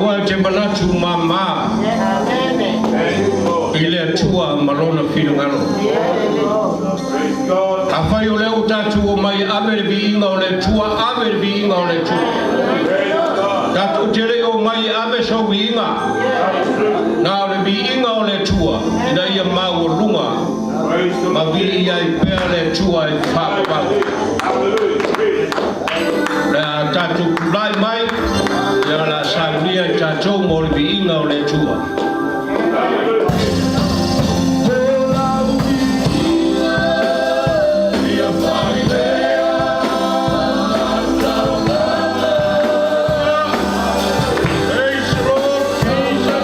Aua e te manatu māmā i le Atua ma lona finagalo. Afai o lea ua tatou omai e ave le viiga o le Atua, ave le viiga o le Atua. Tatou te le omai e ave sou viiga. Na o le viiga o le Atua ina ia maualuga ma viia ai pea le Atua e faapau. Le a tatou tulai mai, ia la saunia i tatou mo le viiga o le Atua. Praise the Lord Jesus.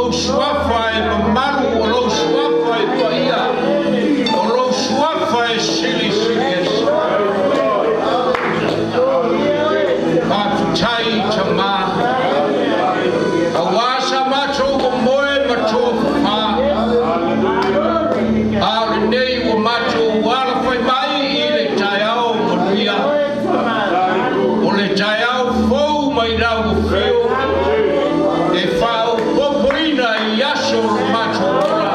lou Suafa e mamalu, o lou Suafa e paia, o lou Suafa e silisili ese. Faafetai Tamā, auā sa matou momoe ma tofafa, a o lenei ua matou alafai mai i le taeao manuia, o le taeao fou mai lau afio e faaopopoina i aso o lo matou ola.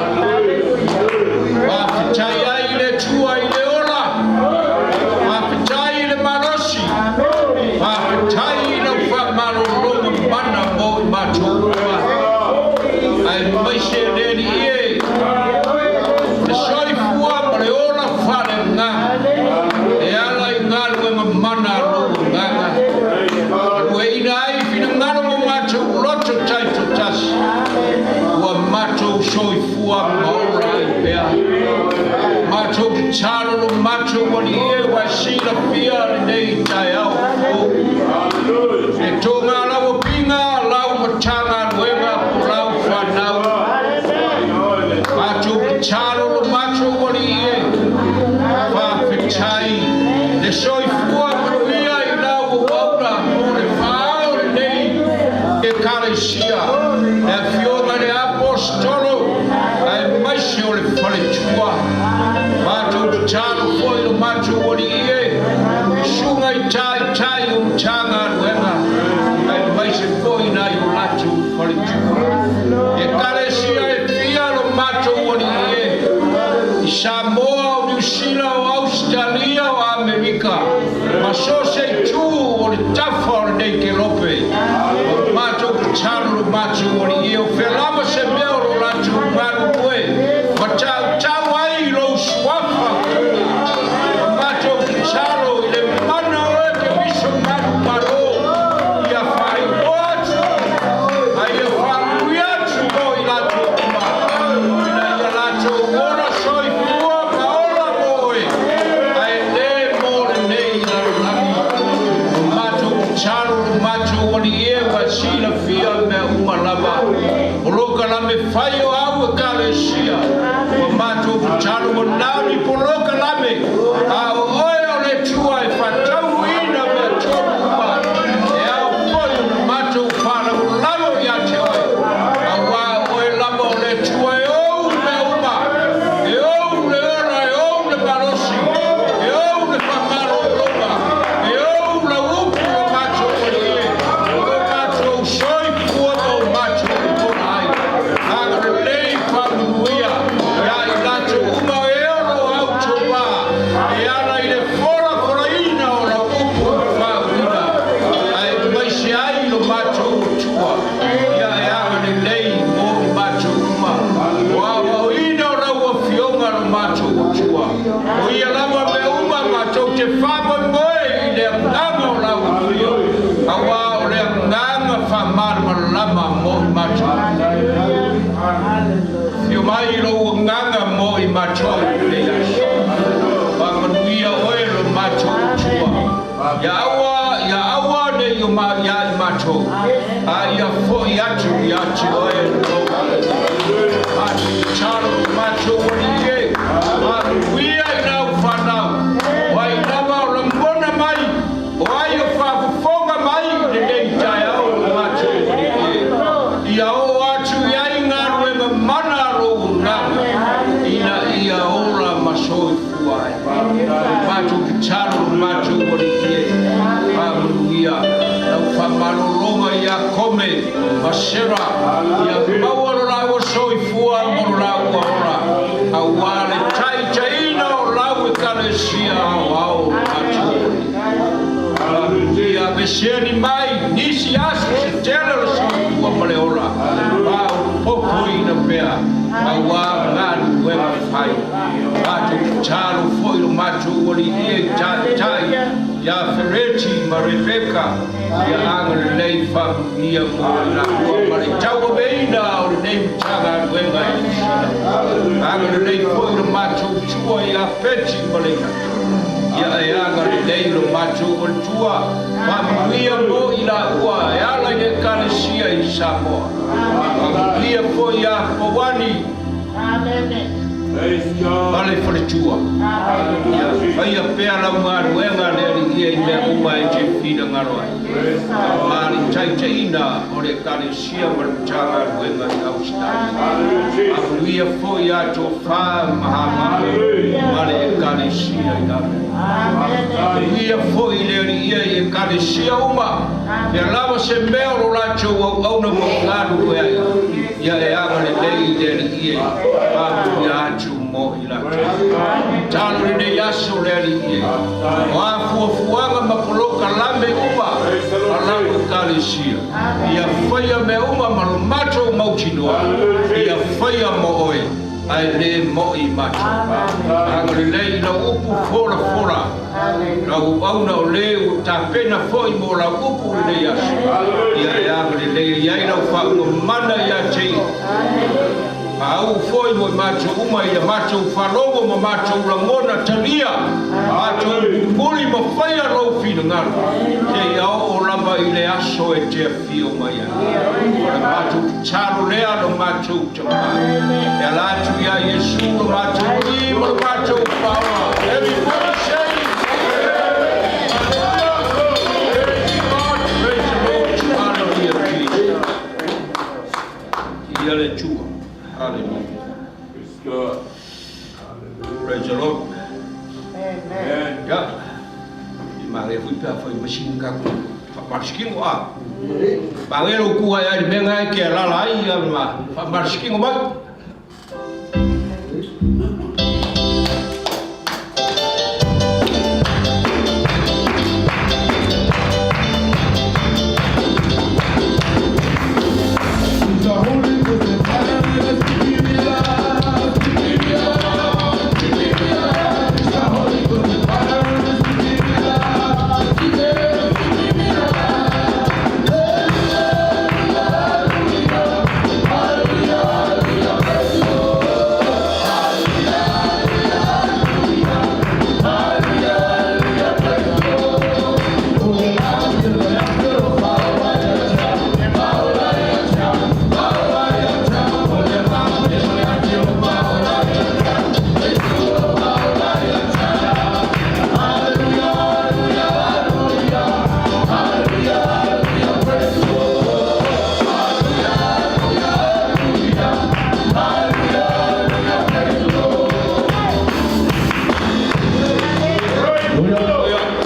Faafetai ai i le Atua i le ola, faafetai i le malosi, faafetai i lau faamalologa mana mo i matou uma, aemaise le Alii e, le soifua ma le ola faaleagaga e ala i galuega mana a lou Agaga, galueaiina ai finagalo ma matou loto taitotasi, ua matou soifua ma ola ai pea. Matou tatalo lo matou Alii e, ua e silafia lenei taeao fou, e toga lau apiga lau Matagaluega po lau fanau. Matou tatalo lo matou Alii e, faafetai le soifua manuia i lau auauna mo le faaao lenei Ekalesia, le afioga i le Aposetolo aemaise o le faletua. Matou tatalo foi lo matou Alii e, susuga i taitai o Matagaluega aemaise foi nai o latou faletua. Ekalesia e fia lo matou Alii e, i Samoa, o Niusila, o Ausetalia, o Amerika ma so o se itu o le tafa o lenei kelope, o matou tatalo lo matou Alii e, o fea lava se mea o lo latou galulue ma tautau ai lou suafa, o matou tatalo i le mana o oe Keriso manumalo, ia faailoa atu a ia faamanuia atu mo i latou uma, ina ia latou ola soifua ma ola mo oe, ae le mo lenei lalolagi. O matou tatalo lo matou Alii e, ua silafia mea uma lava, o lo kalame fai o au Ekalesia, ua matou tatalo ua nao ni polokalame, a o oe o le Atua e faataunuuina mea tonu uma, e ao foi ona matou faalagolago ia te oe, auā o oe lava o le Atua e ou mea uma, e ou le ola, e ou le malosi, e ou le faamalologa, e ou lau upu lo matou Alii e, o lo matou soifua ma o matou ola ai. Agalelei faamanuia ia i latou uma e ono automa e ala i le folafolaina o lau upu ma faauuina, aemaise ai lo matou Atua, ia e agalelei mo i matou uma, o aoaoina o lau afioga lo matou Atua, o ia lava mea uma matou te faamoemoe i le agaga o lau afio, auā o le agaga faamalamalama mo i matou. Afio mai lou agaga mo i matou i lenei aso. Faamanuia oe lo matou Atua. Ia aua, ia aua nei o ma ia i matou, a ia foi atu ia te oe lou. Matou tatalo lo matou Alii e, faamanuia i lau fanau, o ai lava o lagona mai, o ai o faafofoga mai i lenei taeao lo matou Alii e, ia oo atu i ai galuega mana a lou agaga, ina ia ola ma soifua ai. Matou tatalo lo matou Alii e, faamanuia lau faamalologa ia Kome ma Sera, ia maua lo laua soifua ma lo laua ola, auā le taitaiina o lau Ekalesia aoao lo matou Alii. Faamanuia aveseani mai nisi aso se tele o le soifua ma le ola, faaopopoina pea auā galuega fai. Matou tatalo foi lo matou Alii e i taitai ia Fereti ma Rebeka, ia agalelei faamanuia mo i laua ma le tauaveina o lenei Matagaluega i Niusila. Agalelei foi lo matou Atua ia Peti ma Leina, ia e agalelei lo matou Atua, faamanuia mo i laua e ala i le Ekalesia i Samoa. Faamanuia foi Uani ma le faletua. Ia faia pea lau galuega le Alii e i mea uma e te finagalo ai. Ma le taitaiina o le Ekalesia ma le Matagaluega i Ausetalia. Faamanuia foi ia Tofa ma Hamano ma le Ekalesia i Amerika. Faamanuia foi le Alii i Ekalesia uma, pea lava se mea o lo latou auauna ma galulue ai, ia e agalelei le Alii e faamanuia atu mo i latou. Tatalo i lenei aso le Alii e, o a fuafuaga ma polokalame uma a lau Ekalesia, ia faia mea uma ma lo matou mautinoa, ia faia mo oe, ae le mo i matou. Agalelei i lau upu folafola, lau auauna o le ua tapena foi mo lau upu i lenei aso, ia e agalelei ai lau faauuga mana ia te ia. A uu foi mo i matou uma ia matou faalogo ma matou lagona talia, matou mulimuli ma faia lou finagalo, seia oo lava i le aso e te afio mai ai. O le matou tatalo lea lo matou Tamā, e ala atu iā Iesu lo matou Alii ma lo matou Faaola. Everybody say, Hallelujah! Praise God, praise the Lord, hallelujah, Jesus. Ia le Atua. Hallelujah. Praise the Lord. Ia, i mare hui pe a whai masini ka ko whaamarisikino a. Mare lo ku ai ai le mea ngai ke alala ai ia ma whaamarisikino mai.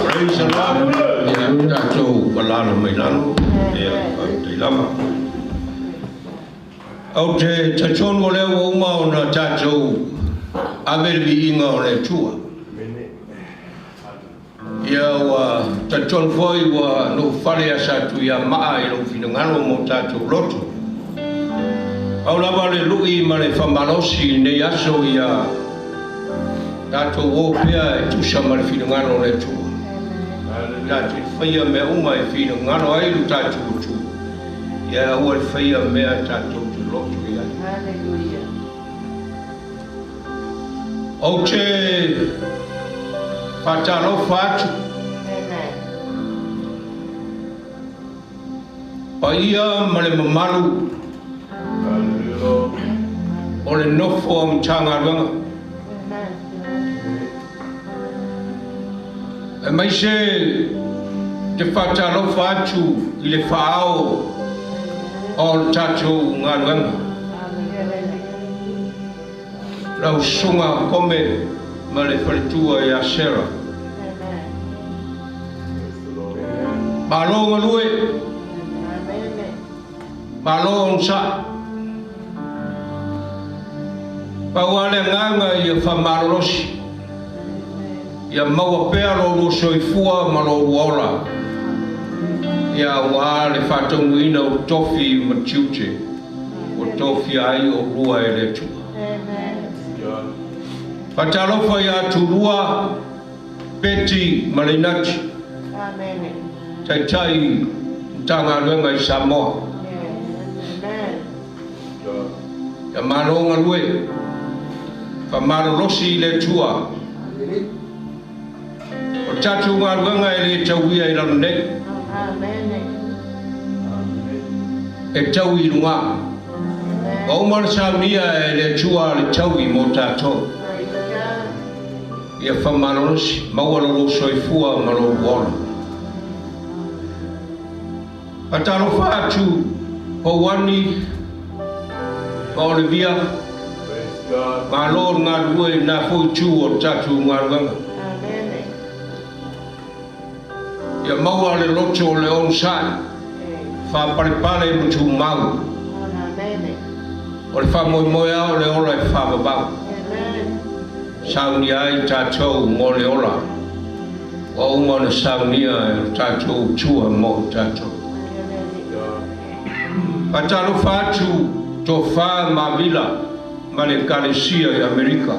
Praise the Lord. Ia, tatou alaala mai lalo. Ia, faafetai lava. Ou te talitonu o lea ua uma ona tatou ave le viiga o le Atua. Ia, ua talitonu foi ua nohofale a Satuiamaa i lou finagalo mo tatou loto. Pau lava le lui ma le faamalosi i lenei aso ia tatou o pea e tusa ma le finagalo o le Atua. Tatou faia mea uma e finagalo ai lo tatou Atua. Ia aua le faia mea tatou te loto i ai. Ou te faatalofa atu. Paia ma le mamalu o le nofo a Matagaluega. Aemaise te faatalofa atu i le faaao o le tatou galuega. Lau Susuga Kome ma le faletua ia Sarah. Malo galue, malo onosai. Pau lava le agaga ia faamalolosi, ia maua pea lo oulua soifua ma lo oulua ola, ia aua le faataunuuina o tofi ma tiute ua tofia ai oulua e le Atua. Faatalofa ia Tulua, Peti ma Leinati, Taitai Matagaluega i Samoa. Ia malo galue, faamalolosi i le Atua. O le tatou galuega e le tauia i lalo nei, e tau i luga. Ua uma ona saunia e le Atua le taui mo tatou. Ia famalolosi, maua lo lou soifua ma lou ola. Faatalofa atu Pouani ma Olivia, malo le galulue i lena foi itu o le tatou galuega. Ia maua le loto o le onosai, faapalepale ma tumau. O le faamoemoe lava o le ola e faavavau. Saunia ai tatou mo le ola ua uma ona saunia e lo tatou Atua mo i tatou. Faatalofa atu Tofa ma Avila ma le Ekalesia i Amerika.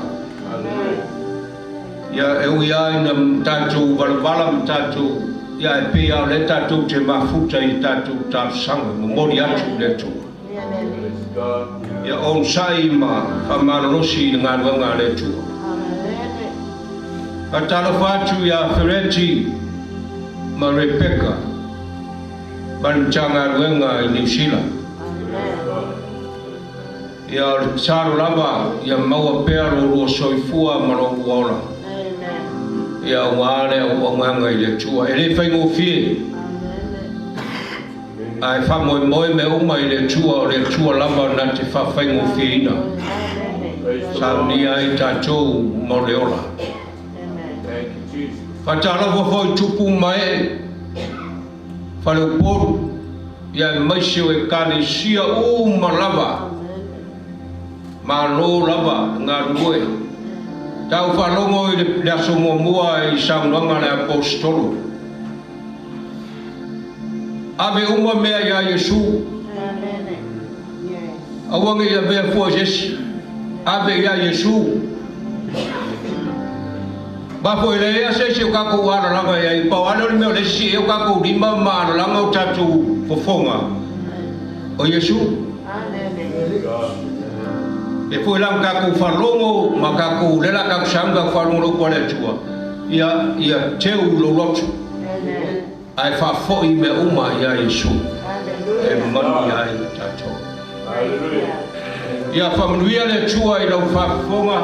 Ia, e ui lava ina tatou valavala ma tatou, ia ae pei lava o lea tatou te mafuta i tatou talosaga, momoli atu i le Atua. Ia onosai ma faamalolosi i le galuega a le Atua. Faatalofa atu ia Fereti ma Rebecca ma le Matagaluega i Niu Sila. Ia o le tatalo lava ia maua pea lo lua soifua ma lo lua ola. Ia aua le auaunaga i le Atua. E le faigofie. Ae faamoemoe mea uma i le Atua, o le Atua lava na te faafaigofieina. Saunia ai tatou mo le ola. Faatalofa foi tupu ma ee faleupolu, ia aemaise o Ekalesia uma lava, malo lava le galulue. Tau faalogo i le aso muamua i saunoaga a le Aposetolo. Ave uma mea iā Iesu. Aua ne i avea fua i se isi. Ave iā Iesu. Aua foi e leai lava se isi o tatou alalaga i ai, pau lava lea o le mea o lea e sisii ai o tatou lima ma alalaga o tatou fofoga, o Iesu. E foi la na tatou faalogo ma tatou, lea la tatou sauni tatou faalogo i le upu a le Atua, ia, ia teu i lou loto, ae faafoi mea uma ia Iesu, e manuia ai tatou. Ia faamanuia le Atua i lau faafofoga,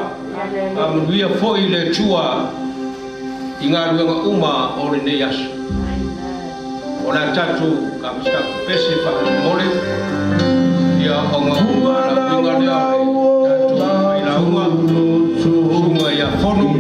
faamanuia foi le Atua i galuega uma o lenei aso. O le a tatou tatou pese faamolemole, ia ona uma la uiga lea o le tatou failauga, susuga ia Fono.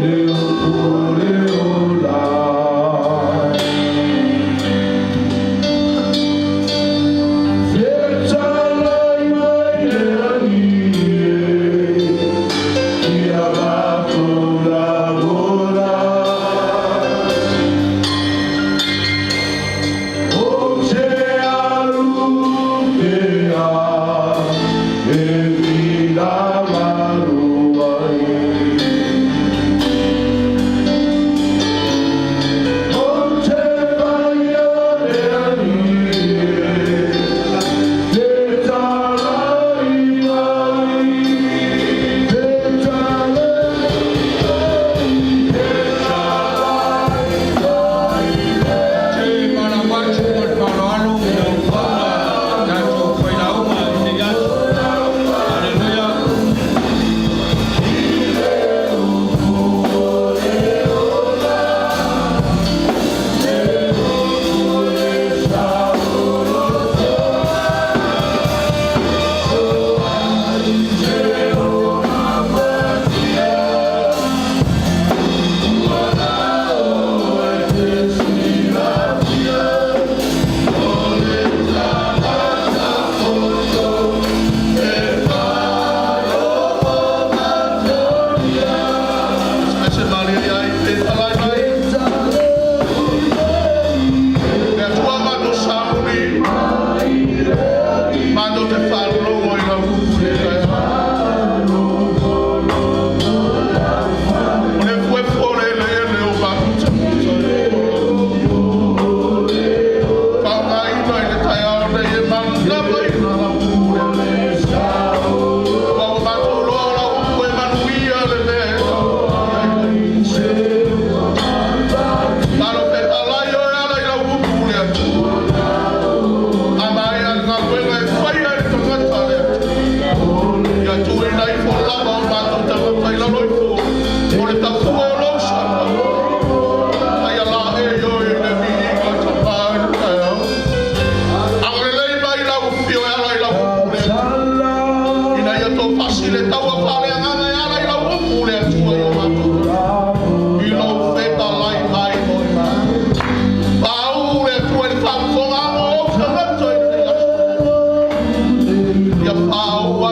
Te valaau atu ma le faaaloalo i lau Afioga tatou failauga i lenei aso. Haleluia.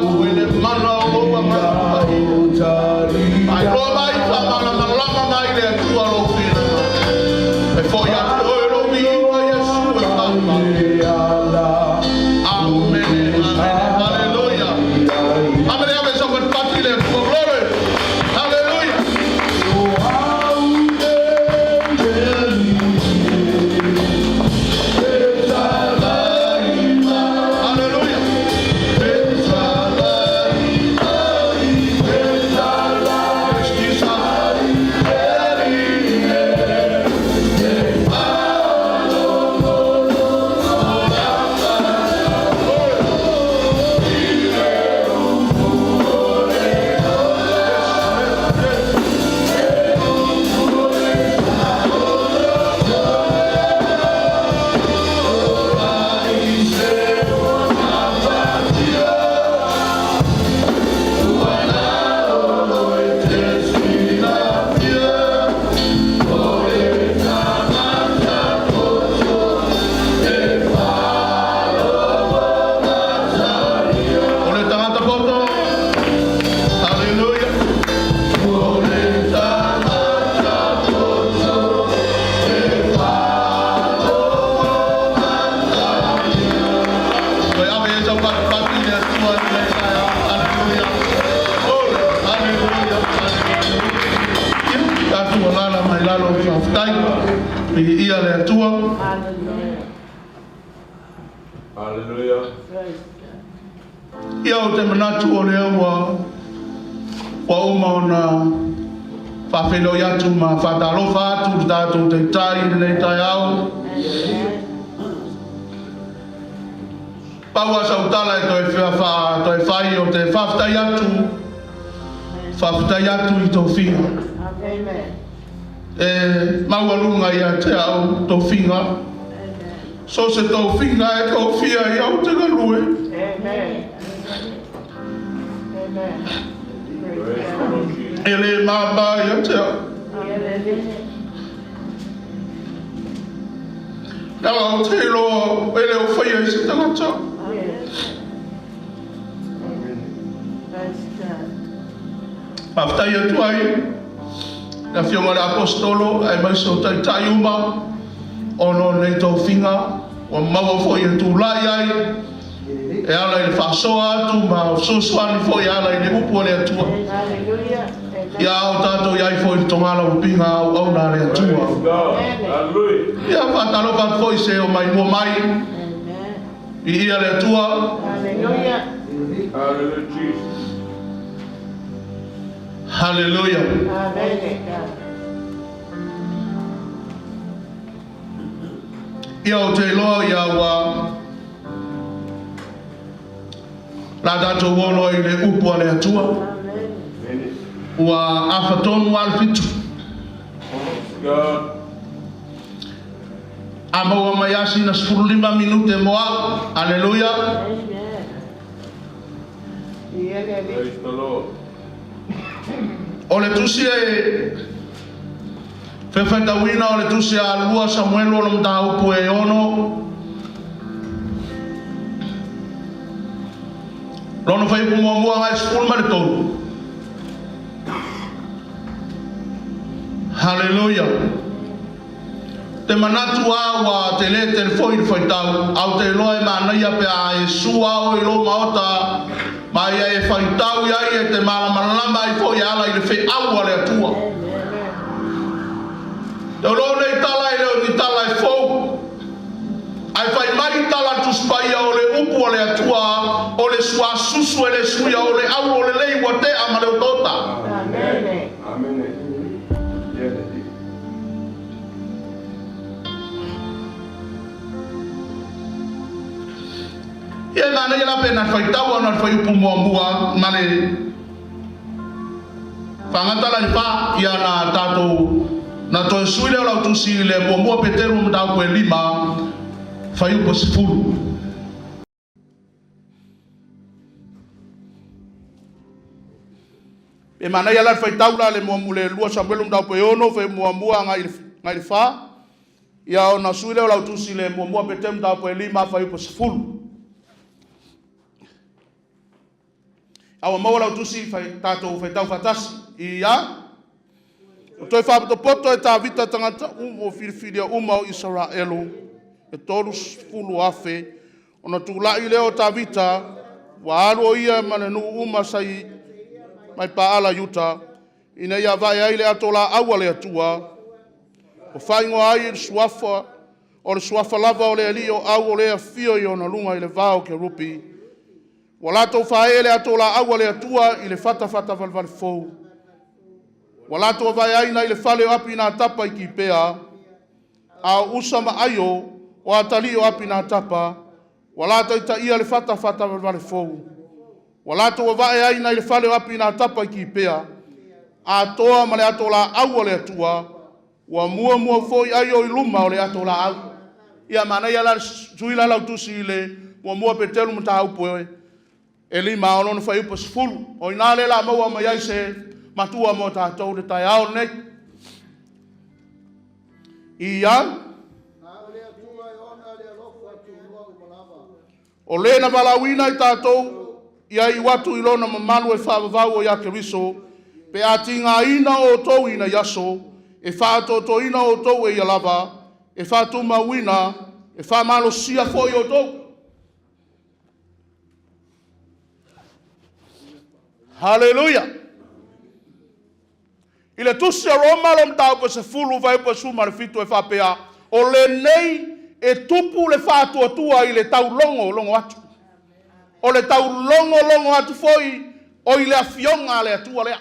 atu i le mana o lou Agaga Paia. Faailoa mai, faamalamalama mai le Atua lou finagalo. E foi atu oe lou viiga Iesu e faamama. Amene, amene, haleluia. Amene, ave sau fatufatu i le Atua. Glory, haleluia. Haleluia. Yes, Jesus. O le tagata poto. Haleluia. O le tagata poto e Toe ave ai sau fatufatu i le Atua i lenei taeao. Haleluia. Glory. Haleluia. Haleluia. Ia, tatou alaala mai lalo i le faafetai. Viia le Atua. Hallelujah. Ia ou te manatu o lea ua ua uma ona faafeiloai atu ma faatalofa atu i le tatou Taitai i lenei taeao. Pau lava sau tala e toe toe fai o te faafetai atu, faafetai atu i tofiga. E maualuga ia te au tofiga. So se tofiga e tofia i au te galue. Praise the Lord Jesus. E le mama ia te au. Leaga ou te iloa e le o faia i se tagata. Faafetai atu ai le Afioga i le Aposetolo aemaise o Taitai uma ona o lenei tofiga ua maua foi e tulai ai e ala i le faasoa atu ma fesoasoani foi e ala i le upu a le Atua. Ia a o tatou i ai foi i le togala upiga auauna a le Atua. Praise God. Hallelujah. Ia faatalofa atu foi i se o mai mua mai, viia le Atua. Hallelujah, Jesus. Haleluia. Ia ou te iloa ia ua la tatou o loa i le upu a le Atua. Ua afa tonu lava le 7. Praise God. A maua mai lava sina 15 minute mo au. Aleluia. Praise the Lord. O le tusi e fefaitauina o le tusi a 2 Samuelu o le mataupu e 6. Lona fuaiupu muamua agai 13. Haleluia. Te manatu a ua tele tele foi le faitau, ae ou te iloa e manaia pe a e sua oe i lou maota ma ia e faitau i ai e te malamalama ai foi e ala i le feau a le Atua. Te iloa nei tala e le o ni tala e fou. Ae fai mai tala a le Tusi Paia o le upu a le Atua o le suasusu e le suia o le au o lelei ua tea ma le otaota. Amen. Amen. Yes. Ia e manaia la pe na faitau ona le fuaiupu muamua ma le faagata la i le fa ia na tatou na toe sui lea o lau tusi i le muamua Peteru mataupu e 5 fuaiupu 10. E manaia la le faitau la le muamua le 2 Samuelu mataupu e 6 fuaiupu muamua agai i le 4 ia ona sui lea o lau tusi i le muamua Peteru mataupu e 5 fuaiupu 10. A ua maua lau tusi, fai, tatou faitau faatasi. Ia. Ua toe faapotopoto e Tavita tagata uma ua filifilia uma o Isaraelu, e 30,000. Ona tulai lea o Tavita, ua alu o ia ma le nuu uma sa i mai Paala Iuta, ina ia vae ai le ato laau a le Atua, ua faaigoa ai le suafa, o le suafa lava o le Alii o Au o le afio i ona luga i le va o Kerupi. Ua latou faaee le ato laau a le Atua i le fatafatavalevale fou. Ua latou avaeaina i le fale o Apinatapa i Kipea, a o Usa ma Aio, o atalii o Apinatapa, ua la taitaia le fatafatavalevale fou. Ua latou avaeaina i le fale o Apinatapa i Kipea, atoa ma le ato laau a le Atua, ua muamua foi Aio i luma o le ato laau. Ia, manaia la le sui la lau tusi i le muamua Peteru mataupu e 5 o lona fuaiupu 10. O i ina lea o le a maua mai ai se matua mo tatou i le taeao lenei. Ia. O le na valaauina i tatou ia iu atu i lona mamalu e faavavau o ia Keriso, pe a tigaina outou i nai aso, e faaatoatoaina outou e ia lava, e faatumauina, e faamalosia foi outou. Haleluia! I le Tusi a Roma lo mataupu e 10 fuaiupu 17 e faapea, O lenei e tupu le faatuatua i le taulogologo atu. O le taulogologo atu foi o i le Afioga a le Atua lea.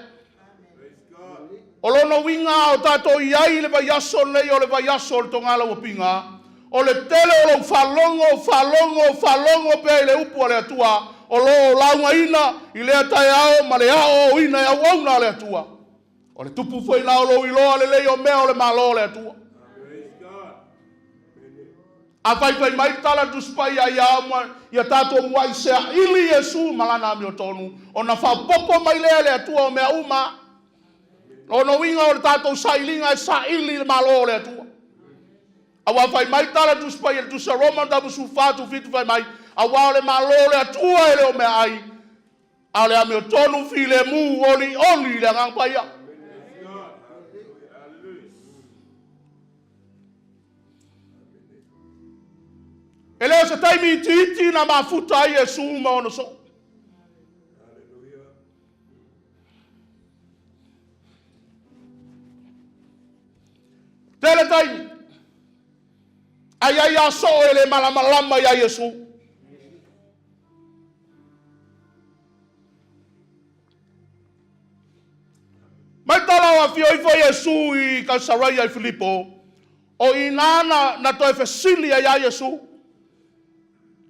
O lona uiga a o tatou i ai i le vaiaso lenei o le vaiaso o le Togalauapiga, o le tele o lou faalogo, faalogo, faalogo pea i le upu a le Atua o lo o laugaina i lea taeao ma le aoaoina e auauna a le Atua. O le tupu foi la o lou iloa lelei o mea o le Malo o le Atua. A faifai mai le tala a le Tusi Paia ia ia tatou muai seaili Iesu ma lana amiotonu, ona faaopoopo mai lea e le Atua o mea uma. Lona uiga o le tatou sailiga e saili i le Malo o le Atua. Aua fai mai le tala a le Tusi Paia i le Tusi a Roma mataupu 14 17 fai mai, Aua o le Malo o le Atua e le o meaai, a o le amiotonu filemu olioli i le Agaga Paia. E le o se taimi itiiti na mafuta ai Iesu ma ona soo. Tele taimi, ai ai a soo e le malamalama ia Iesu. Mai tala o afio ifo Iesu i Kaisaraia i Filipo, o i ina na, na toe fesili ai ia Iesu.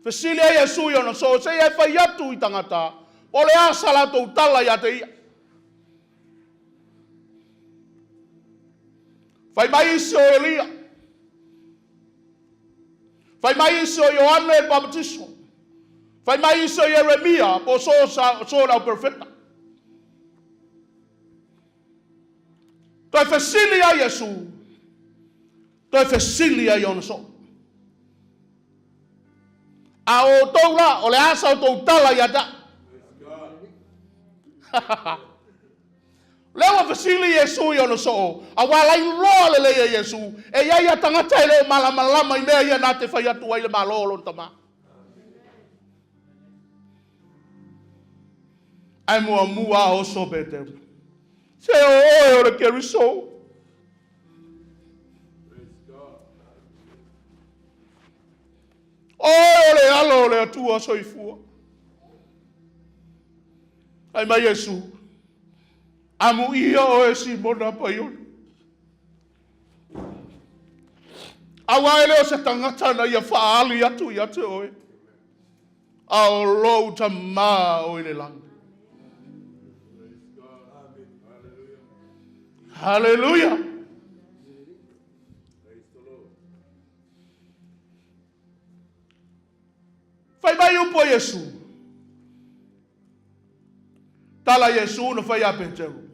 Fesili ai Iesu i ona soo, se i e fai atu i tagata, po o le a sa latou tala ia te ia. Fai mai isi o Elia. Fai mai isi o Ioane le Papatiso. Fai mai isi o Ieremia, po o so so le au perofeta. Toe fesili ai Iesu, toe fesili ai ona soo. A o outou la, o le a sa outou tala ia te au? Lea ua fesili Iesu i ona soo, auā la iloa lelei e Iesu, e i ai a tagata e le o malamalama i mea ia na te fai atu ai le Malo o lona Tama. Ae muamua a oso Peteru, Se o oe o le Keriso. Oe o le Alo o le Atua soifua. Fai mai Iesu, Amuia oe Simona Paioni. Aua e le o se tagata na ia faaali atu ia te oe, a o lou Tamā o i le lagi. Haleluia! Fai mai upu a Iesu. Tala Iesu na fai ia Peteru.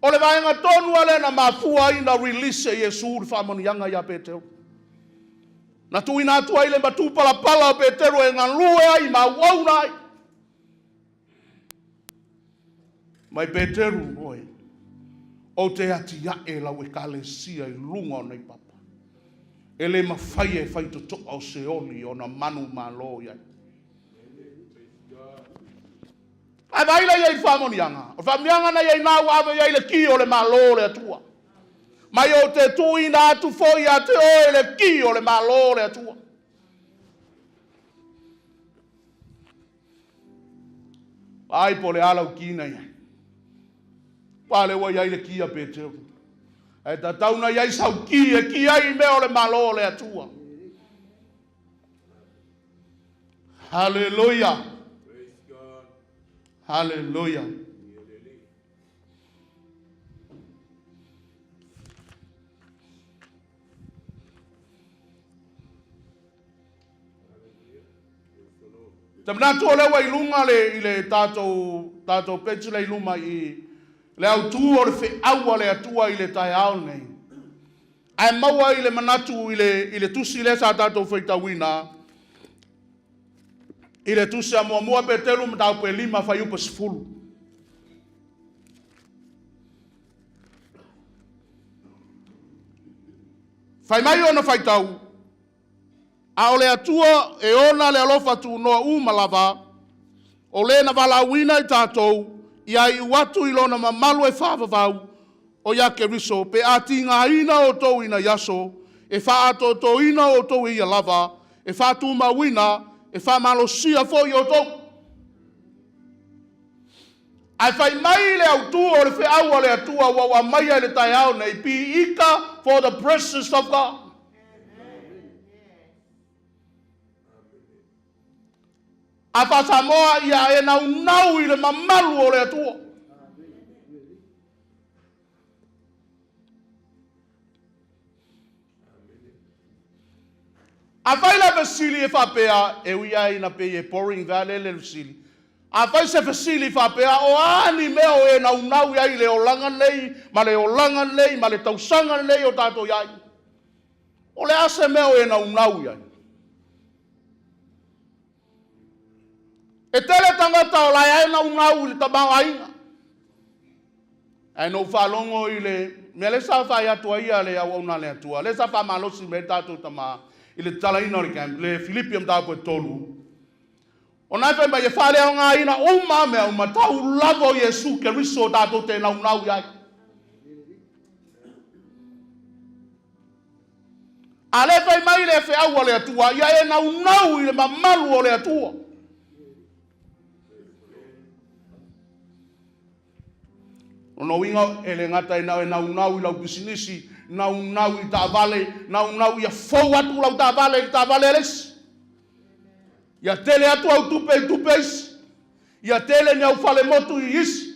O le vaega tonu lava lea na mafua ai na release e Iesu le faamanuiaga ia Peteru. Na tuuina atu ai le matupalapala o Peteru e galue ai ma auauna ai. Mai Peteru oe, ou te atiae lau Ekalesia i luga o nei papa, e le mafai e faitotoa o Seoli ona manumalo i ai. Ae vaai la i ai i le faamanuiaga. O le faamanuiaga na i ai na ua ave i ai le ki o le Malo o le Atua. Mai ou te tuuina atu foi ia te oe le ki o le Malo o le Atua. Vaai po o le a lau ki na i ai. Aua lea ua i ai le ki a Peteru. Ae tatau na i ai sau ki e ki ai i mea o le Malo o le Atua. Haleluia! Haleluia! Te manatu o lea ua i luga le, i le tatou, tatou page lea i luma i le autū o le feau a le Atua i le taeao lenei. Ae maua i le manatu i le, i le tusi lea sa tatou faitauina, i le tusi a muamua Peteru mataupu e 5 fuaiupu 10. Fai mai ona faitau, A o le Atua e ona le alofa tunoa uma lava, o le na valaauina i tatou, ia iu atu i lona mamalu e faavavau, o ia Keriso, pe a tigaina outou i nai aso, e faaatoatoina outou e ia lava, e faatumauina, e faamalosia foi outou. Ae fai mai le autu o le feau a le Atua ua ou aumaia i le taeao nei, Piika for the presence of God. A faa-Samoa ia e naunau i le mamalu o le Atua. Afai la fesili e faapea, e ui lava ina pei e boring vae le fesili. Afai se fesili faapea, o a ni mea o e naunau i ai i le olaga nei, ma le olaga nei, ma le tausaga nei o tatou i ai? O le a se mea o e naunau i ai? E tele tagata o la e naunau i le tamaoaiga. Ae na ou faalogo i le mea lea sa fai atu ai ia le auauna a le Atua, lea sa faamalosi mai ai tatou tama i le tatalaina o le camp, le Filipi o mataupu e 3, ona e fai mai e faaleaogaina uma mea uma, tau lava o Iesu Keriso tatou te naunau i ai. A lea fai mai le feau a le Atua, ia e naunau i le mamalu o le Atua. Lona uiga, e le gata i na e naunau i lau pisinisi, naunau i taavale, naunau ia fou atu lau taavale i le taavale a le isi. Ia tele atu au tupe i tupe isi. Ia tele ni au falemotu i isi.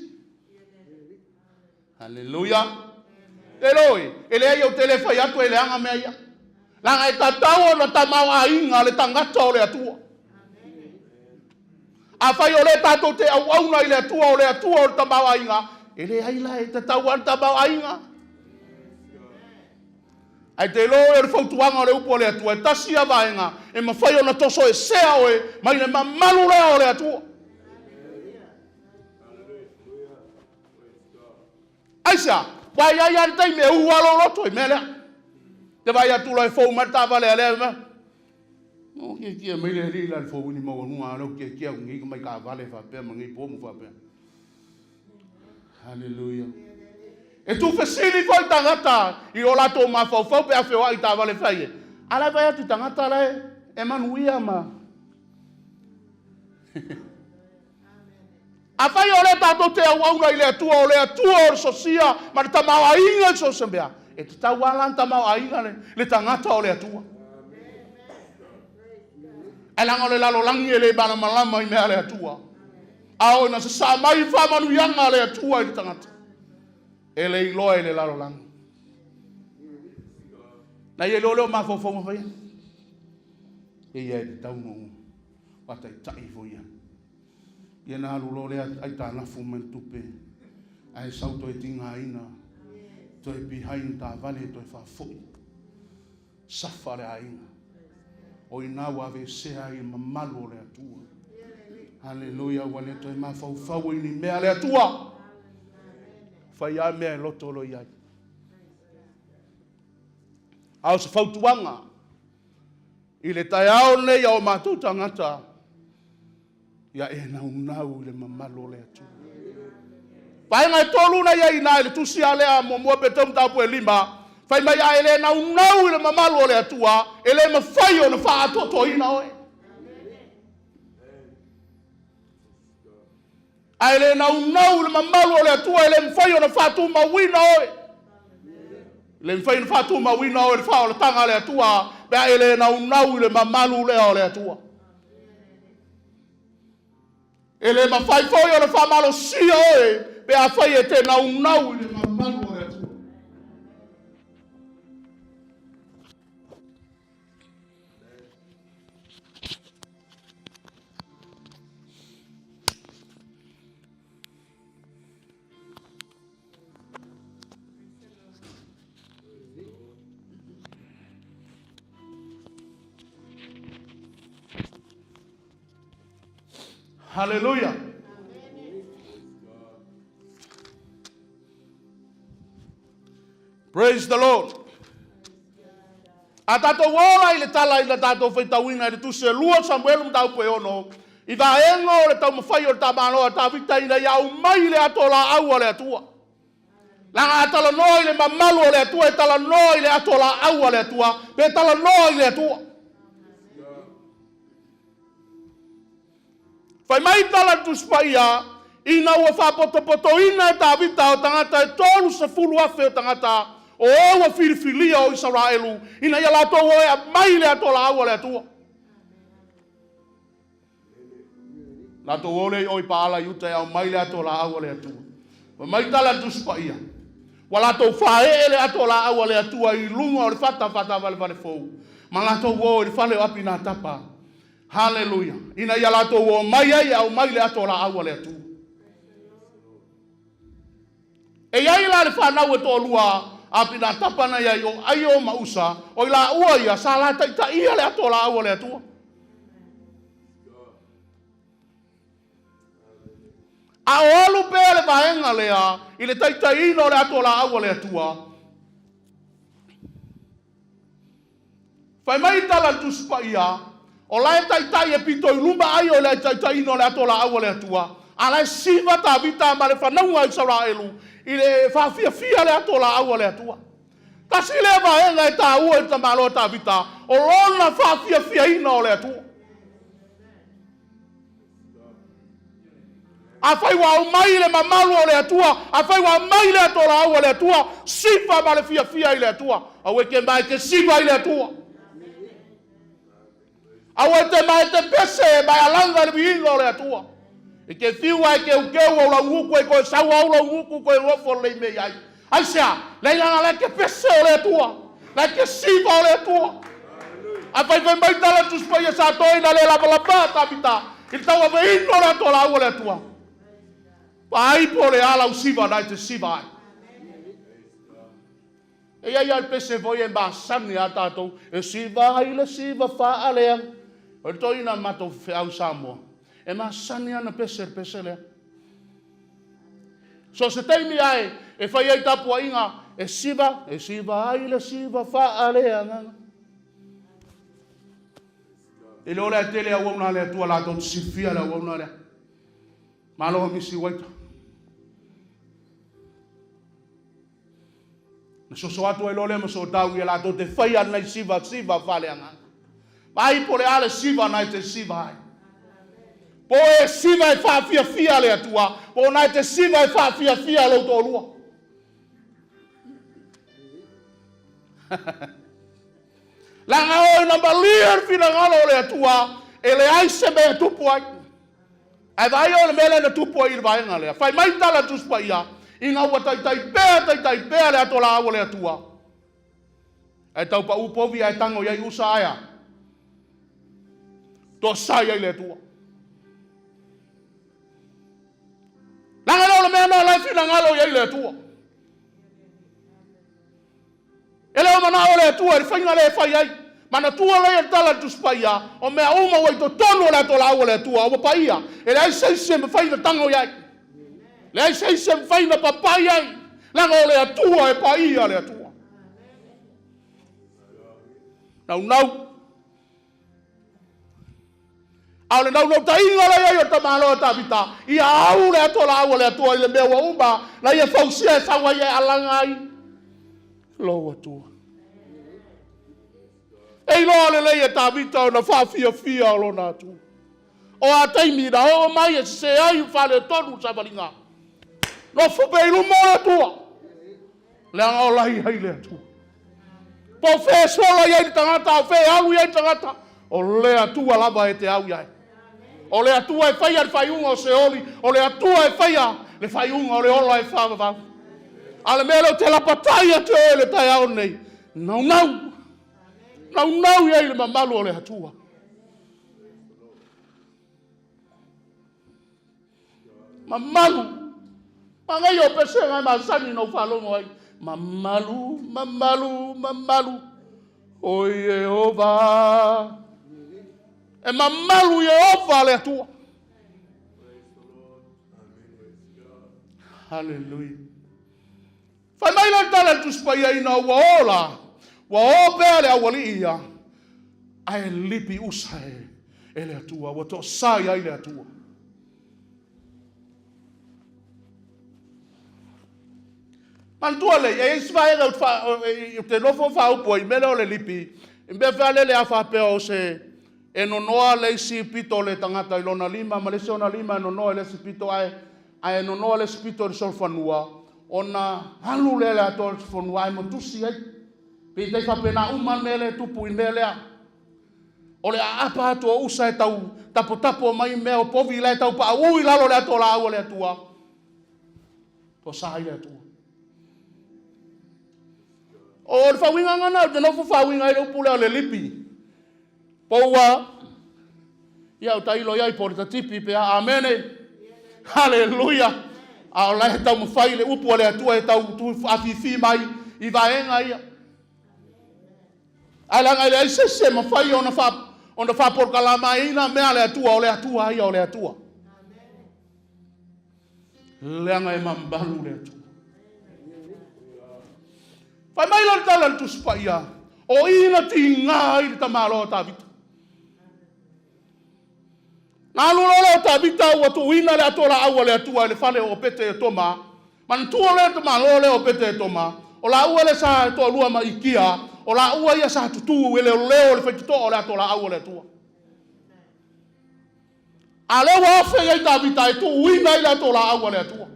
Haleluia. Eloi, e leai ou te le fai atu e leaga mea ia. Leaga e tatau ona tamaoaiga le tagata o le Atua. Afai o lea tatou te auauna i le Atua, o le Atua o le tamaoaiga, e leai la e tatau lava le tamaoaiga. Ae te iloa oe o le fautuaga o le upu a le Atua, e tasi ia vaega e mafai ona tosoesea oe mai le mamalu lea o le Atua. Aisea? Aua e i ai lava le taimi e u lava lou loto i mea lea. Te vaai atu loa e fou mai le taavale a lea mea. No, kiekie mai le alii la le fouini maualuga a lea o kiekie au nei mai taavale faapea ma nei pomu faapea. Hallelujah. E tuufesili foi tagata i o latou mafaufau pe a feoai i taavale fai e. A la e vaai atu i tagata la e manuia ma... Afai o lea tatou te auauna i le Atua, o le Atua o le sosia ma le tamaoaiga i so o se mea, e tatau lava la ona tamaoaiga le, le tagata o le Atua. Ae leaga o le lalolagi e le malamalama i mea a le Atua. A oo ina sasaa mai faamanuiaga a le Atua i le tagata, e le iloa e le lalolagi. Na ia iloa lea o mafaufauga faia. E ia e tatau ona faataitai ifo ia. Ia na alu loa lea aitalafu mai le tupe ae sau toe tigaina, toe behind taavale toe faafoi. Safa le aiga. O i ina ua aveesea ai le mamalu o le Atua. Haleluia, ua le toe mafaufau i ni mea a le Atua. Fai lava mea e loto loa i ai. A o se fautuaga i le taeao lenei a o matou tagata, ia e naunau i le mamalu o le Atua. Vaega e tolu na i ai ina i le tusi a lea muamua Petero mataupu e lima, fai mai a e le naunau i le mamalu o le Atua, e le mafai ona faaatoatoaina oe. A e le naunau i le mamalu o le Atua, e le mafai ona faatumauina oe. E le mafai ona faatumauina oe i le faaolataga a le Atua, pe a e le naunau i le mamalu lea o le Atua. E le mafai foi ona faamalosia oe pe afai e te naunau i le mamalu o le Atua. Hallelujah. Praise the Lord. A tatou ola i le tala i na tatou faitauina i le tusi e lua Samuelu mataupu e ono, i vaega o le taumafai o le tamaloa a Tavita ina ia aumai le ato laau a le Atua. Leaga a talanoa i le mamalu o le Atua, e talanoa i le ato laau a le Atua, pe talanoa i le Atua. Fai mai tala le Tusi Paia, ina ua faapotopotoina e Tavita o tagata e 30,000 o tagata o e ua filifilia o Isaraelu, ina ia latou o e aumai le ato laau a le Atua. Latou o lea i o i Paala i uta e aumai le ato laau a le Atua. Fai mai tala le Tusi Paia, ua latou faaee le ato laau a le Atua i luga o le fata faataavalevale fou, ma latou o i le fale o Apinatapa. Haleluia! Ina ia latou o mai ai e aumai le ato laau a le Atua. E i ai la le fanau e toalua a Apinatapa na i ai o Aio ma Usa, o i laua ia sa la taitaia le ato laau a le Atua. A o alu pea le vaega lea i le taitaiina o le ato laau a le Atua, Fai mai tala a le Tusi Paia, o la e taitai e pito i luma ai o le taitaiina o le ato laau a le Atua, a la e siva Tavita ma le fanauga a Isaraelu i le faafiafia le ato laau a le Atua. Tasi lea vaega e taua i le tamaloa Tavita, o lona faafiafiaina o le Atua. Afai ua aumai le mamalu o le Atua, afai ua aumai le ato laau a le Atua, sifa ma le fiafia i le Atua. Aua e te ma e te siva i le Atua. Aua e te ma e te pese ma e alaga i le viiga o le Atua. E te fiu a e keukeu au laugutu e toe sau au laugutu toe nofo lelei mea i ai. Aisea? Leai leaga la e te pese o le Atua. La e te siva o le Atua. A faifai mai tala le Tusi Paia sa toe ina le lavalava Tavita i le tauaveina o le ato laau a le Atua. Vaai po o le a lau siva na e te siva ai. E i ai lava le pese foi e masani a tatou, e siva ai le siva faalea. O le toeaina matou feau Samoa, e masani ana pese le pese lea. So o se taimi ae e fai ai tapuaiga e siva, e siva ai le siva faaleagaga. E le o le tele auauna a le Atua latou te silafia le auauna lea. Malo Misi Waita. Na soso atu ai loa lea ma sootau ia latou te faia lenei siva siva faaleagaga. Vaai po o le a le siva na e te siva ai. Po o e siva e faafiafia le Atua, po o na e te siva e faafiafia lou toalua. Leaga oe na malie le finagalo o le Atua, e leai se mea e tupu ai. Ae vaai oe i le mea lea na tupu ai i le vaega lea. Fai mai tala a le Tusi Paia, ina ua taitai pea, taitai pea le ato laau a le Atua, ae tau pau povi ae tago i ai Usa ae a? Toasai ai le Atua. Leaga lea o le mea lena o la e finagalo i ai le Atua. E le o manao le Atua i le faiga lea e fai ai. Manatua lea le tala a le Tusi Paia, o mea uma ua i totonu o le atolaau a le Atua, ua paia, e leai se isi e mafai ona tago i ai. Leai se isi e mafai ona papai ai. Leaga o le Atua e paia le Atua. Naunau. A o le naunautaiga la i ai o le tamaloa o Tavita, ia au le ato laau a le Atua i le mea ua uma, na ia fausia e sau ai e alaga ai lou Atua. E iloa lelei e Tavita ona faafiafia o lona Atua. O a taimi na oo mai e sese ai ma faaletonu le savaliga, nofo pea i luma o le Atua, leaga o la e i ai le Atua. Po o fea e sola i ai le tagata, a o fea e alu i ai le tagata, o le Atua lava e te au i ai. O le Atua e faia le faaiuga o Seoli, o le Atua e faia le faaiuga o le ola e faavavau. A o le mea lea ou te lapatai atu oe i le taeao lenei, naunau, naunau i ai le mamalu o le Atua. Mamalu. Manaia o pesega e masani na ou faalogo ai. Mamalu, mamalu, mamalu. O Iehova. E mamalu Iehova le Atua. Haleluia. Fai mai la le tala i le Tusi Paia ina ua ola, ua o pea le aualii ia, ae lipi usa e, e le Atua, ua toasā i ai le Atua. Manatua lei, e i ai si vaega ou te nofo faaupu ai, mea lea o le lipi, i mea fea lea a faapea o se, e nonoa le isi pito o le tagata i lona lima, ma le isi ona lima e nonoa i le isi pito, ae, ae nonoa le isi pito i le solofanua, ona alu lea i le atoa o le fanua ae matusi ai. Pei tai faapena uma le mea lea e tupu i le mea lea. O le aapa atu o usa e tau tapotapo mai mea o povi la e tau paauu i lalo o le ato laau a le Atua. Toa ai le Atua. O le faauiga gana, ou te nofo faauiga ai le upu lea o le lipi. Po ua, ia o tailo iai po o le tatipi pe a. Amene. Haleluia. A o la e taumafai le upu a le Atua e tau afifi mai i vaega ia. Ae leaga e leai se isi e mafai ona fa ona faapolokalamaina mea a le Atua, o le Atua ia o le Atua. Leaga e mamalu le Atua. Fai mai la le tala a le Tusi Paia, o i na tiga ai le tamaloa o Tavita. Na alu loa lea o Tavita ua tuuina le ato laau a le Atua i le fale o Opete Etoma. Manatua lea tamaloa lea o Opete Etoma, o laua lea sa toalua ma Ikia, o laua ia sa tutū e leoleo i le faitotoa o le ato laau a le Atua. A lea ua ofe i ai Tavita e tuuina ai le ato laau a le Atua.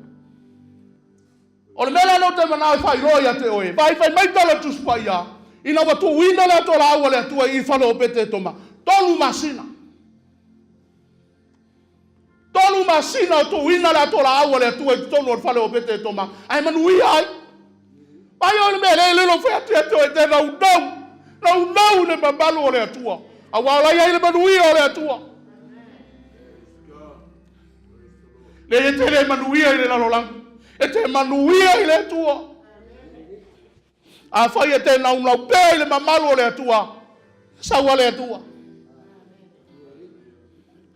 O le mea lea ou te manao e faailoa ia te oe, vaai fai mai tala o le Tusi Paia, ina ua tuuina le ato laau a le Atua i fale o Obete-Etoma, tolu masina. Tolu masina o tuuina le ato laau a le Atua i totonu o le fale o Obete-Etoma, ae manuia ai. Vai oe le mea lea e lelo fai atu ia te oe, te naunau, naunau i le mamalu o le Atua, aua o la i ai le manuia o le Atua. Leai e te le manuia i le lalolagi, e te manuia i le Atua. Afai e te naunau pea i le mamalu o le Atua, sau a le Atua.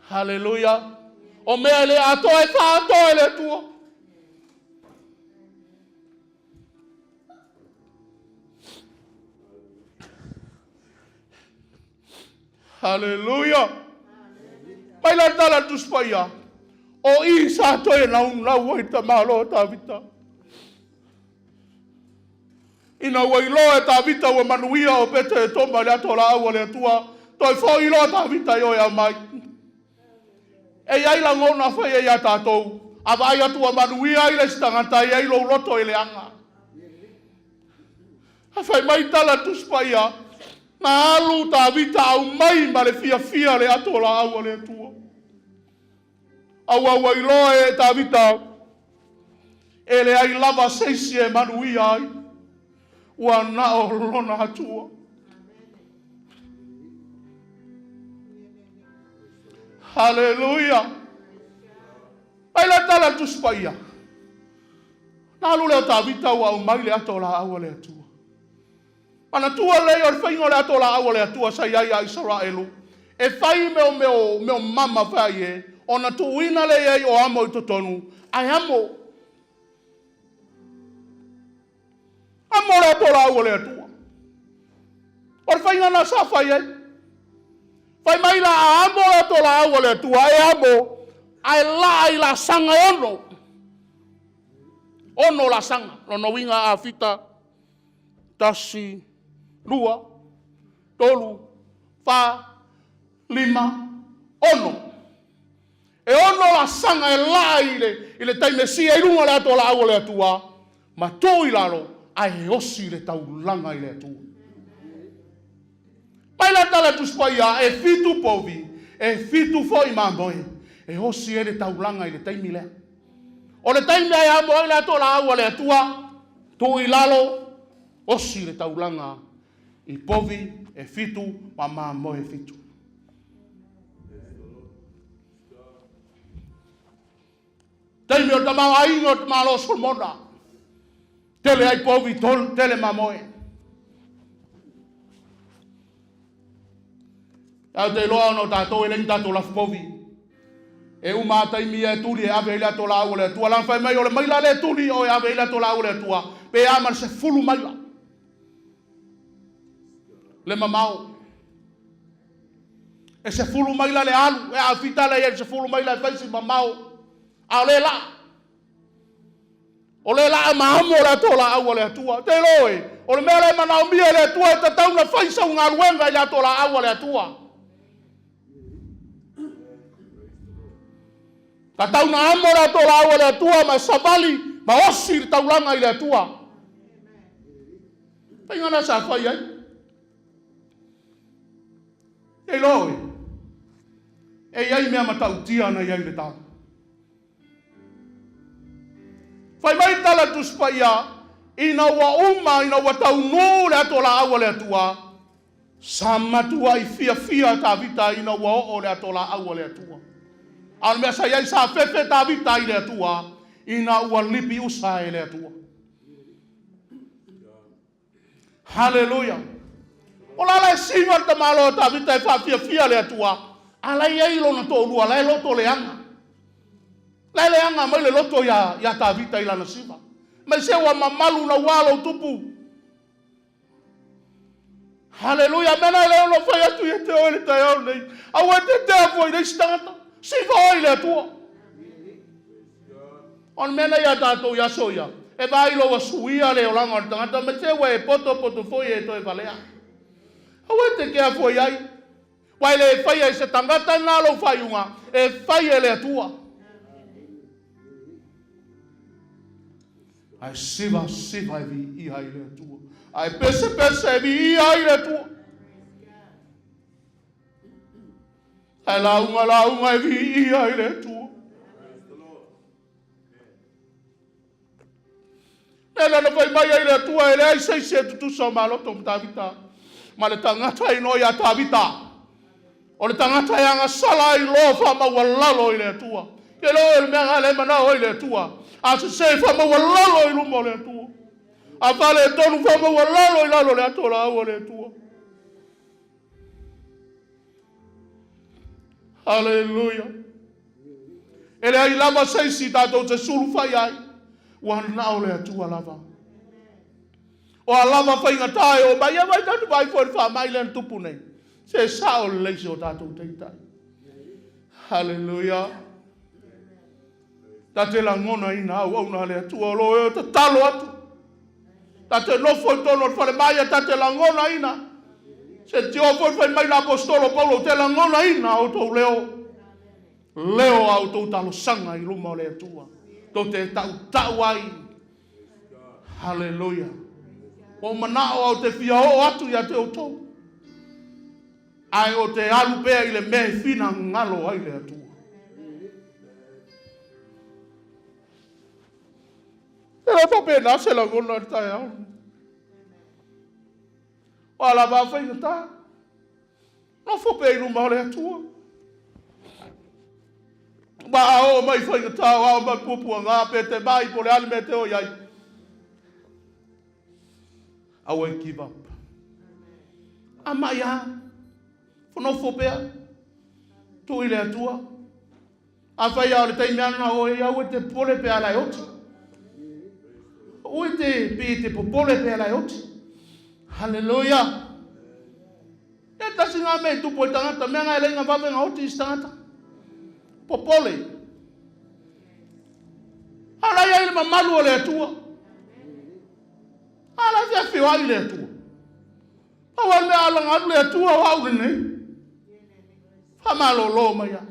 Haleluia. O mea e le atoa e faaatoa e le Atua. Haleluia! Mai la tala le Tusi Paia, o i sa toe naunau ai tamaloa o Tavita. Ina ua iloa e Tavita ua manuia o Pete e toma i le ato laau a le Atua, toe foi loa Tavita i o e aumai. E i ai lagona fai ai ia tatou, a vaai atu ua manuia ai le isi tagata, e i ai lou loto e leaga. A fai mai tala Tusi Paia, na alu Tavita aumai ma le fiafia le ato laau a le Atua. Aua ua iloa e Tavita, e leai lava se isi e manuia ai, ua na o lona Atua. Haleluia! Mai la tala le Tusi Paia. Na alu lea o Tavita ua aumai le ato laau a le Atua. Manatua lelei o le faiga o le ato laau a le Atua sa i ai ia Isaraelu, e fai mea o mea o mea o mama fai e, ona tuuina lea i ai o amo i totonu, ae amo. Amo le ato laau a le Atua. O le faiga lena sa fai ai. Fai mai la a amo le ato laau a le Atua, e amo, ae laa i laasaga e ono. Ono laasaga. Lona uiga a fita, tasi, lua, tolu, fa, lima, ono. E ono laasaga e laa i le, i le taimesia i luga o le ato laau a le Atua, ma tuu i lalo, ae osi le taulaga i le Atua. Mai la tala Tusi Paia, e fitu povi, e fitu foi mamoe, e osi ai le taulaga i le taimi lea. O le taimi e amo ai le ato laau a le Atua, tuu i lalo, osi le taulaga i povi e fitu ma mamoe e fitu. Taimi o le tamaoaiga o le tamaloa Solomona, tele ai povi, tele mamoe. Ae ou te iloa ona o tatou e leai ni tatou lafu povi. E uma a taimi ia e tuli e ave ai le ato laau a le Atua. Leaga fai mai o le maila lea e tuli o e ave ai le ato laau a le Atua, pe a ma le 10 maila le mamao. E 10 maila le alu, e aafita lea i le 10 maila e fai si mamao. A o lea laa. O lea laa ma amo le ato laau a le Atua. Te iloa e, o le mea lea e manaomia e le Atua e tatau na fai sau galuega i le ato laau a le Atua. Tatau na amo le ato laau a le Atua ma savali ma osi le taulaga i le Atua. Faiga na sa fai ai. Te iloa oe, e i ai mea matautia na i ai le tala. Fai mai le tala Tusi Paia, ina ua uma, ina ua taunuu le ato laau a le Atua, sa matuai fiafia Tavita ina ua oo le ato laau a le Atua. A o le mea sa i ai, sa fefe Tavita i le Atua, ina ua lipi usa e le Atua. Haleluia! O la la e siva le tamaloa o Tavita e faafiafia le Atua, a la e i ai lona toalua, la e loto leaga. La e leaga mai le loto iā, iā Tavita i lana siva. Mai se ua mamalu naua lou tupu. Haleluia! Mea na e le ono fai atu ia te oe le taeao nei. Aua e te tea fua i le isi tagata. Siva oe i le Atua. O le mea lea ia tatou i aso ia, e vaai loa ua suia le olaga o le tagata, me te ua e poto poto foi e toe valea. Aua e te kea fua i ai. Ua e le faia e se tagata lena lou faaiuga, e fai e le Atua. Ae siva siva e viia ai le Atua. Ae pese pese e viia ai le Atua. Ae lauga lauga e viia ai le Atua. Lea na fai mai ai le Atua, e leai se isi e tutusa o maloto ma Tavita, ma le tagata e igoa ia Tavita. O le tagata e agasala ai loa faamaualalo i le Atua. Ke loa le mea le manao ai le Atua. A sese faamaualalo i luma o le Atua. A fale tonu faamaualalo i lalo o le ato laau a le Atua. Haleluia. E leai lava se isi tatou te sulufai ai, ua na o le Atua lava. O a lava faigata e oo mai, ia vai tatou vaai foi i le faamai lea na tupu nei. Se sao lelei si o tatou taitai. Haleluia. Ta te lagonaina auauna a le Atua o lo o e tatalo atu. Ta te nofo i totonu o le falemai a ta te lagonaina. Se tio foi fai mai le apostolo Paulo, ou te lagonaina outou leo. Leo a outou talosaga i luma o le Atua. Tou te tautau ai. Haleluia. Ua ou manao au te fia oo atu ia te outou. Ae o te alu pea i le mea e finagalo ai le Atua. E le faapena se lagona i le taeao. O a lava a faigata, nofo pea i luma o le Atua. Ma a oo mai faigata, o a oo mai puapuaga, pe te mai, po o le a le mea e te o i ai. Aua e give up. A mai a, nofo pea, tuu i le Atua. Afai lava o le taimi lava lena o oe, aua e te popole pe a la e oti. Aua e te pe e te popole pe ala e oti. Haleluia! E tasi ngā mea i tupu ai tangata, mea ngā e lei ngā vave ngā oti i si tangata. Popole. Ala ia i le mamalu o le Atua. Ala i whiawhio ai le Atua. Aua le mea ala ngalu le Atua o au lenei. Whamalolo mai au.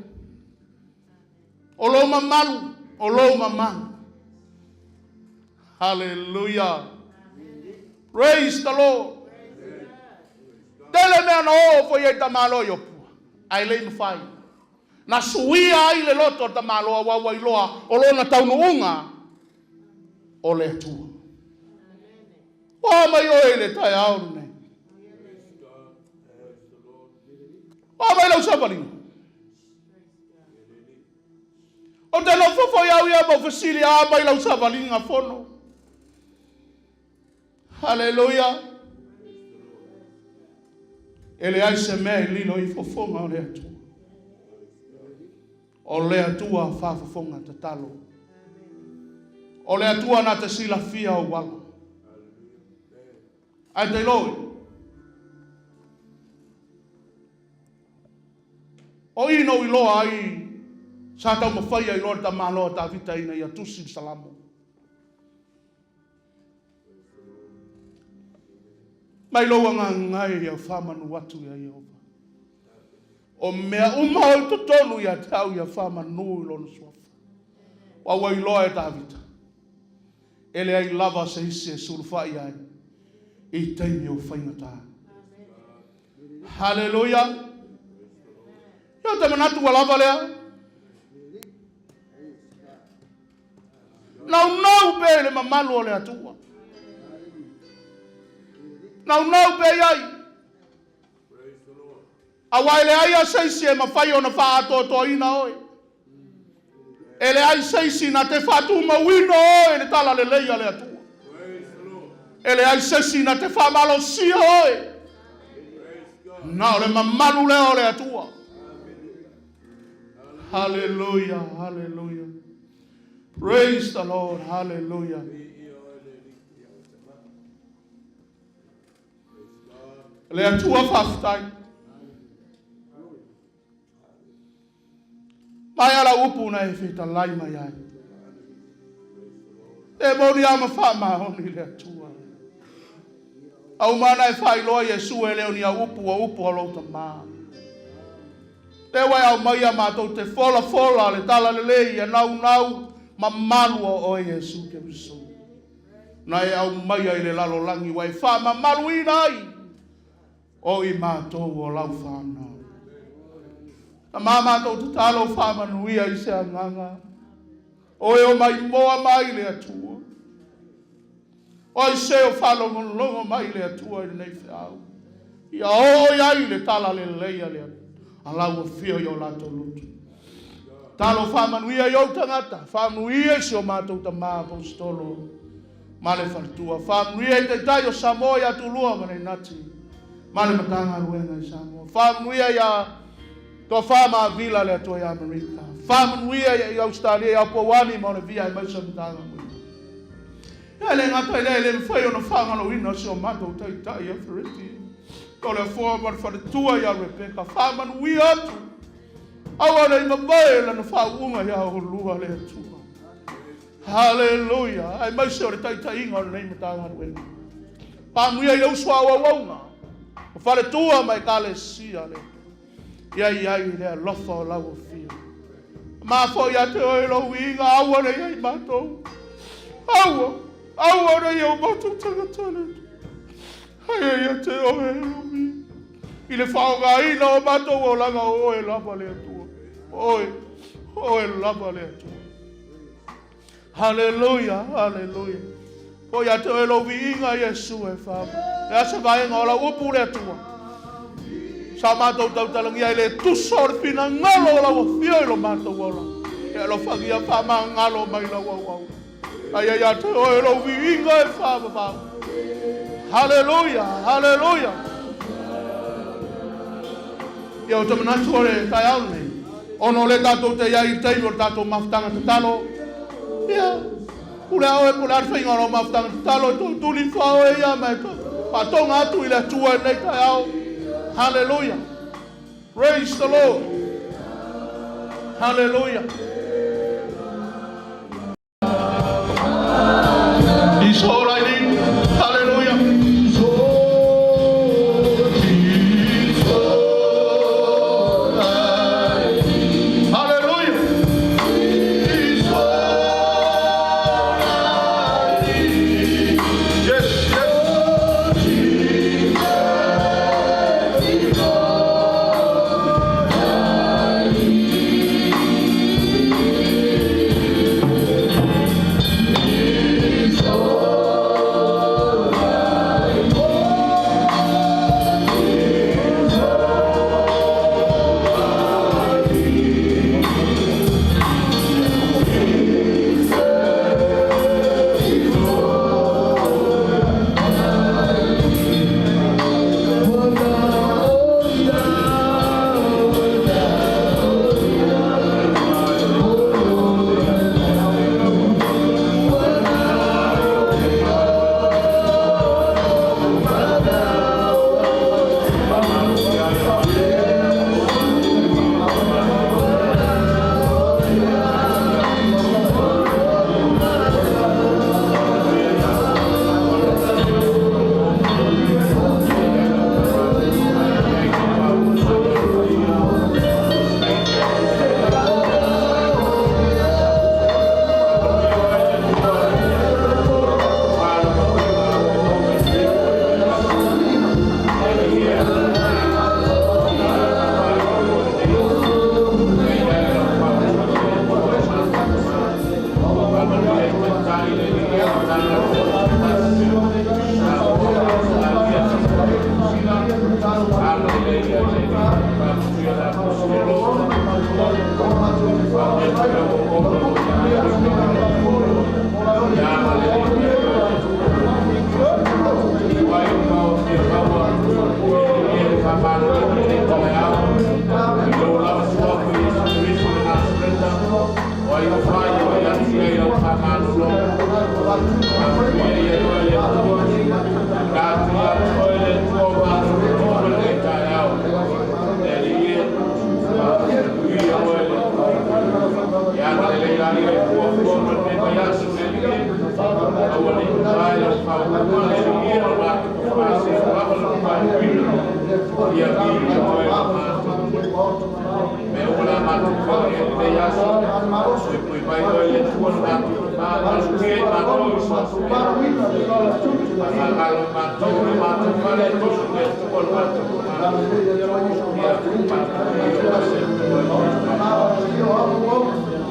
O lou mamalu, o lou mamalu. Hallelujah. Praise the Lord. Tele mea na oo foi ai tamāloa i Opua, ae le i mafai. Na suia ai le loto o le tamāloa aua ua iloa o lona taunuuga o le Atua. Ua mai oe i le taeao lenei. Ua mai lau savaliga. Ou te nofo foi au ia ma ou fesili, a mai lau savaliga fono. Haleluia. E leai se mea e lilo i fofoga o le Atua. O le Atua faafofoga tatalo. O le Atua na te silafia ou ala. Ae te iloa. O i na ou iloa ai sa taumafai ai loa le tamaloa a Tavita ina ia tusi le Salamo. Mai lou agaga e ia faamanu atu ia Ieova. O mea uma o i totonu ia te au ia faamanu i lona suafa. Ua ua iloa e Tavita, e leai lava se isi e sulufai ai i taimi o faigata. Haleluia! Ia ou te manatu ua lava lea. Naunau pea i le mamalu o le Atua. Naunau pea i ai. Aua e leai lava se isi e mafai ona faaatoatoaina oe. E leai se isi na te faatumauina oe i le talalelei a le Atua. E leai se isi na te faamalosia oe. Na o le mamalu lea o le Atua. Haleluia, haleluia. Praise the Lord, haleluia. Le Atua faafetai. Mai ala upu na e fetalai mai ai. E moni a ma faamaoni le Atua. Au mana e faailoa Iesu e le o ni au upu o upu a lou tamā. Lea ua e aumai ia matou te folafola le talalelei ia naunau mamalu o oe Iesu Keriso. Na e aumaia i le lalolagi ua e faamamaluina ai O i matou o lau fanau. Na ma matou tatalo faamanuia i se agaga. O e o maimoa mai le Atua. O ai se o faalogologo mai le Atua i lenei feau. Ia oo i ai le tala lelei a le a lau afio i o latou loto. Talo faamanuia i ou tagata, faamanuia i si o matou tama Aposetolo ma le faletua. Faamanuia i Taitai o Samoa ia Tulua ma Leinati ma le Matagaluega i Samoa. Faamanuia ia Tofa ma Avila le Atua i Amerika. Faamanuia i Ausetalia i Aopoani ma Olevia aemaise o le Matagaluega. Ia e le gata i lea, e le mafai ona faagaloina si o matou Taitai ia Fereti, o le Afoa ma le faletua ia Rebecca. Faamanuia atu, aua ne i mavae lana faauuga ia olua le Atua. Haleluia! Aemaise o le taitaiga o lenei Matagaluega. Faamanuia i le uso a auauauna, o faletua ma Ekalesia le Atua. Ia i ai le alofa o lau afio. Ma foi ia te oe lou uiga, aua ne i ai matou. Aua, aua ne i o matou tagata le Atua. Aia ia te oe lou uiga. I le faaaogaina o matou olaga o oe lava le Atua. O oe, o oe lava le Atua. Haleluia, haleluia. Foi ia te oe lou viiga, Iesu e wha. Le a se vaega o lau upu le Atua. Sa matou tautalagia i le tusa o le finagalo o lau afio i lo matou ola. E alofagia faamagalo mai lau auau. Aia ia te oe lou viiga e whaavavau. Haleluia, haleluia. Ia ou te manatu o le taeao lenei, ona o lea tatou te i ai i le taimi o le tatou mafutaga tatalo, ia, Pule a oe po o le a le faiga o lau mafutaga tatalo e tootuli ifo lava oe ia ma e faatoga atu i le Atua i lenei taeao. Hallelujah. Praise the Lord. Hallelujah. Hallelujah. Hallelujah. Yes.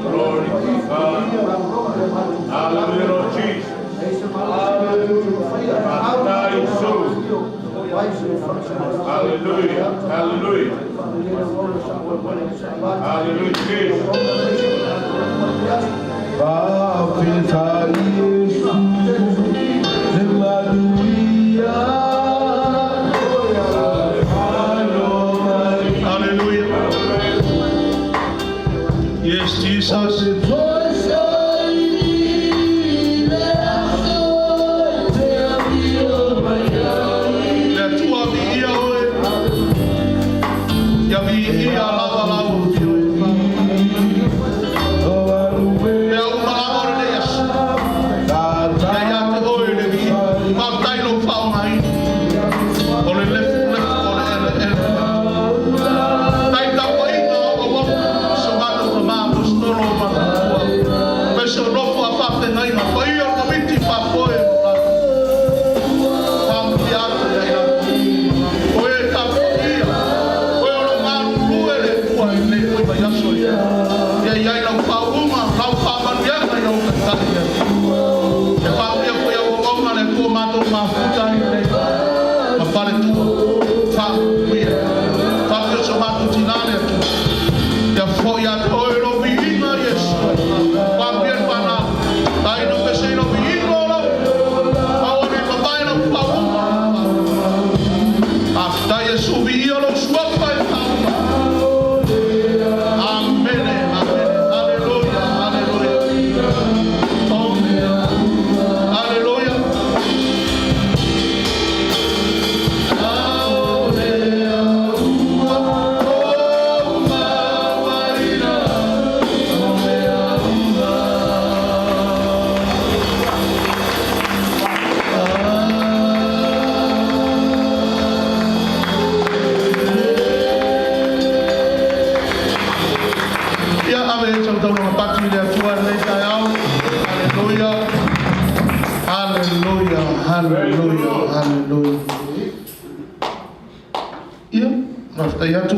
Glory to God. Hallelujah, Lord Jesus. Hallelujah. Hallelujah. Hallelujah, Jesus. Hallelujah. Yes, Jesus. Le Atua viia oe. Ia viia lava lava. Mea uma lava o lenei aso. Ia ia te oe le viiga. Faafetai lou faaaogaina. O le lefulefu o le eleele. Tai tapuaiga o auauna. So matou tama aposetolo ma matua. Aemaise o nofo a faafeagaiga. Paia o le komiti faafoe ma latou. Faamanuia atu ia i latou. O e tapuaia. O e o lo galulue le Atua i lenei foi vaiaso ia. Ia i ai lau faauuga, lau faamanuiaga i au taitai ia. E faaulia foi au auauna le Atua matou mafuta ai lenei. Ma faletua. Faamanuia. Faamanuia so matou tinā le Atua. Ia foi ia te oe lou viiga, Iesu. Faamanuia le fanau. Tai na peseina. Haleluia, haleluia. Ia, faafetai atu.